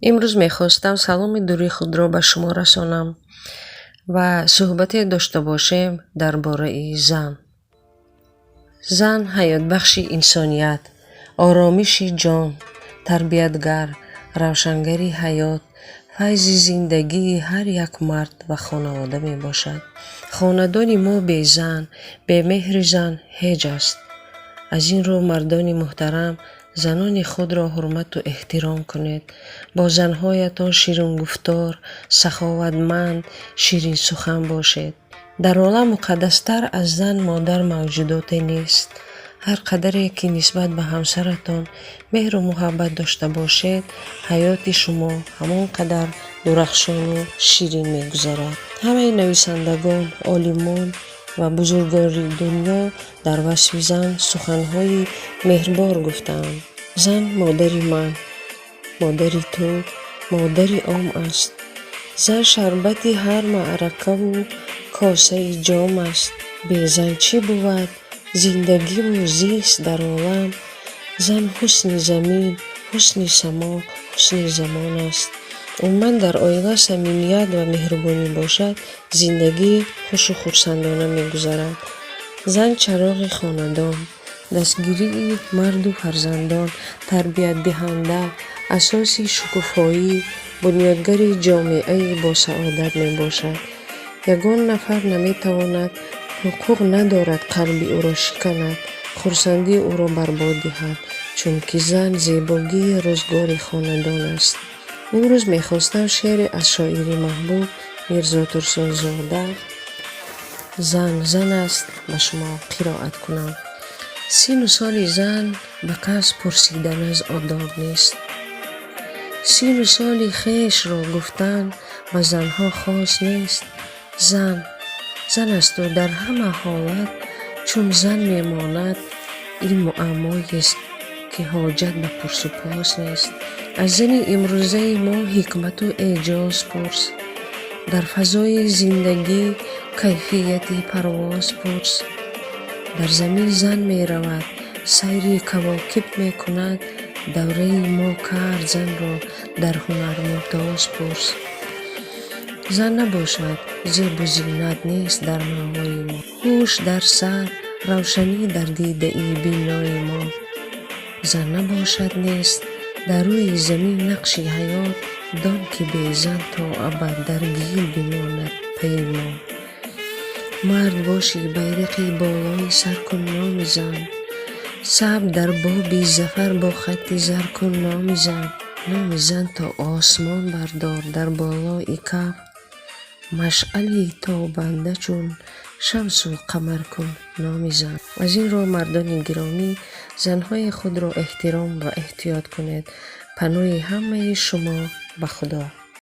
Имрӯз мехостам саломи дури худро ба шумо расонам ва суҳбате дошта бошем дар бораи зан. Зан ҳаётбахши инсоният, оромиши ҷон, тарбиятгар, равшангари ҳаёт, файзи зиндагии ҳар як мард ва хонавода мебошад. Хонадони мо бе зан, бе меҳри зан ҳеҷ аст. Аз ин рӯ, мардони муҳтарам, занони худро ҳурмату эҳтиром кунед. Бо занҳоятон ширингуфтор, саховатманд, ширинсухан бошед. Дар олам муқаддастар аз зан модар мавҷудоте нест. Ҳар қадаре ки нисбат ба ҳамсаратон меҳру муҳаббат дошта бошед, ҳаёти шумо ҳамон қадар дурахшону ширин мегузарад. Ҳамаи нависандагон, олимон ва бузургони дунё дар васфи зан суханҳои меҳрбор гуфтаанд. Зан модари ман, модари ту, модари ом аст. Зан шарбати ҳар маъракаву косаи ҷом аст. Бе зан чӣ бувад зиндагиву зист дар олам? Зан ҳусни замин, ҳусни само, ҳусни замон аст. Умуман, дар оила самимият ва меҳрубонӣ бошад, зиндагӣ хушу хурсандона мегузарад. Зан чароғи хонадон, дастгирии марду фарзандон, тарбиятдиҳанда, асоси шукуфоӣ, бунёдгари ҷомеаи босаодат мебошад. Ягон нафар наметавонад, ҳуқуқ надорад қалби ӯро шиканад, хурсандии ӯро барбод диҳад, чунки зан зебогии рӯзгори хонадон аст. Имрӯз мехостам шеъре аз шоири маҳбуб Мирзо Турсунзода «Зан зан аст» ба шумо қироат кунам. Сину соли зан ба кас пурсидан аз одоб нест. Сину соли хешро гуфтан ба занҳо хос нест. Зан зан асту дар ҳама ҳолат чун зан мемонад. Ин муаммоест, ки ҳоҷат ба пурсупос нест. Аз зани имрӯзаи мо ҳикмату эъҷоз пурс, дар фазои зиндагӣ кайфияти парвоз пурс. Дар замин зан меравад, сайри кавокиб мекунад. Давраи мо кард занро дар ҳунар мумтоз пурс. Зан набошад, зебу зинат нест дар мавои мо, ҳуш дар сар, равшанӣ дар дидаи бинои мо. Зан набошад, нест дар рӯи замин нақши ҳаёт. Дон, ки бе зан то абад дар гил бимонад пайи мо. Мард бошӣ, байрақи болои сар кун номи зан. Сабт дар боби зафар бо хатти зар кун номи зан. Номи зан то осмон бардор дар болои каф, машъали тобанда чун шамсу қамар кун номи зан. Аз ин рӯ, мардони гиромӣ, занҳои худро эҳтиром ва эҳтиёт кунед. Паноҳи ҳамаи шумо ба Худо.